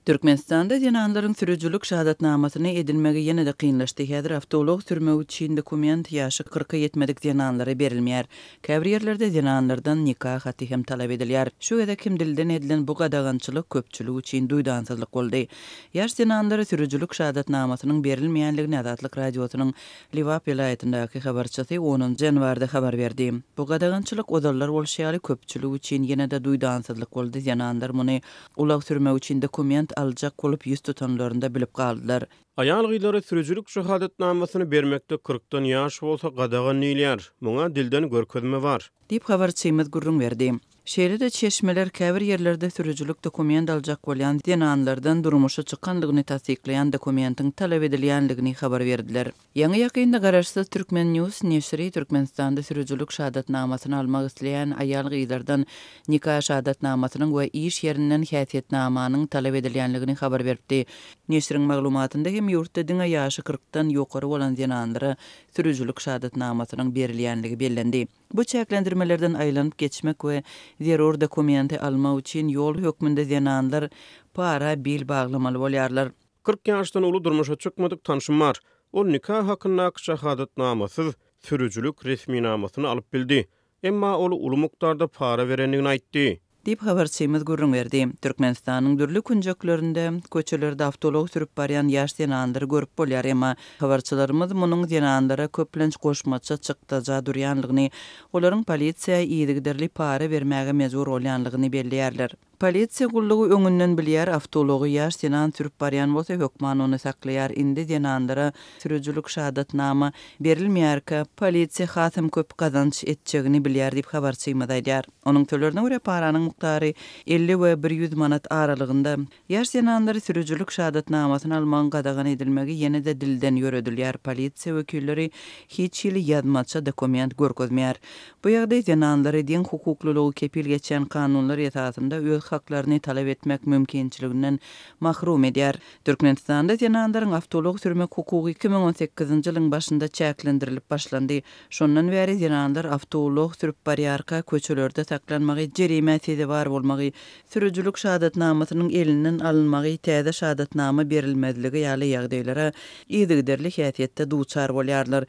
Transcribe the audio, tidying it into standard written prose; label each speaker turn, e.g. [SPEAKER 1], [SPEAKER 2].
[SPEAKER 1] Türkmenistanda zenanlaryň sürüjilik şahadatnamasyny edinmegi ýene-de kynlaşdy. Häzir awtoulag sürmek üçin dokument ýaşy kyrka ýetmedik zenanlara berilmeýär. Käbir ýerlerde zenanlardan nika haty hem talap edilýär. Şu gezek hem dilden edilen bu gadagançylyk köpçülik üçin duýdansyzlyk boldy. Ýaş zenanlara sürüjilik şahadatnamasynyň berilmeýänligini Azatlyk Radiosynyň Lebap welaýatyndaky habarçysy onunjy ýanwarda habar berdi. Bu gadagançylyk ozallar bolşy ýaly köpçülik üçin ýene-de duýdansyzlyk boldy, zenanlar muny ulag sürmek üçin dokument aljak bolup ýüz tutanlarynda bilip galdylar.
[SPEAKER 2] Aýal-gyzlara sürüjilik şahadatnamasyny bermekde kyrkdan ýaş bolsa gadagan diýilýär. Muňa dilden görkezme bar.
[SPEAKER 1] Diýip, habarçymyz gürrüň berdi. Şeýle-de çeşmeler käbir ýerlerde sürüjilik dokument aljak bolýan zenanlardan durmuşa çykandygyny tassyklaýan dokumentiň talap edilýändigini habar berdiler. Ýaňy-ýakynda garaşsyz Turkmen. News neşiri Türkmenistanda sürüjilik şahadatnamasyny almak isleýän aýal-gyzlardan nika şahadatnamasynyň we iş ýerinden häsiýetnamanyň talap edilýändigini habar beripdi. Neşiriň maglumatynda hem ýurtda diňe ýaşy kyrkdan ýokary bolan zenanlara sürüjilik şahadatnamasynyň berilýänligi bellendi. Bu çäklendirmelerden aýlanyp geçmek we zerur dokumenti almak üçin ýol hökmünde zenanlar para bil baglamaly bolýarlar.
[SPEAKER 2] 40 ýaşdan uly durmuşa çykmadyk tanşym bar. Ol nika hakyndaky şahadatnamasyz sürüjilik resminamasyny alyp bildi. Emma ol uly mukdarda para berendigini aýtdy.
[SPEAKER 1] Diýip, habarçymyz gürrüň berdi. Türkmenistanyň dürli künjeklerinde, köçelerde awtoulag sürüp barýan ýaş zenanlary görüp bolýar, emma habarçylarymyz munuň zenanlara köplenç goşmaça çykdaja durýanlygyny, olaryň polisiýa yzygiderli para bermäge mejbur bolýanlygyny belleýärler. Polisiýa gullugy öňünden bilýär, awtoulagy ýaş zenan sürüp barýan bolsa, hökman ony saklaýar. Indi zenanlara sürüjilik şahadatnama berilmeýärkä, polisiýa hasam köp gazanç etjegini bilýär diýip, habarçymyz aýdýar. Onuň sözlerine görä, paranyň mukdary 50 we 100 manat aralygynda. Ýaş zenanlara sürüjilik şahadatnamasyny almagyň gadagan edilmegi ýene-de dilden ýöredilýär, polisiýa wekilleri hiç hili ýazmaça dokument görkezmeýär. Bu ýagdaý zenanlary deň hukuklylygy kepil geçýän kanunlar esasynda öz haklaryny talap etmek mümkinçiliginden mahrum edýär. Türkmenistanda zenanlaryň awtoulag sürmek hukugy 2018-nji ýylyň başynda çäklendirilip başlandy. Şondan bäri zenanlar awtoulag sürüp barýarka köçelerde saklanmagy, jerimä sezewar bolmagy, sürüjilik şahadatnamasynyň elinden alynmagy, täze şahadatnama berilmezligi ýaly ýagdaýlara yzygiderli häsiýetde duçar bolýarlar.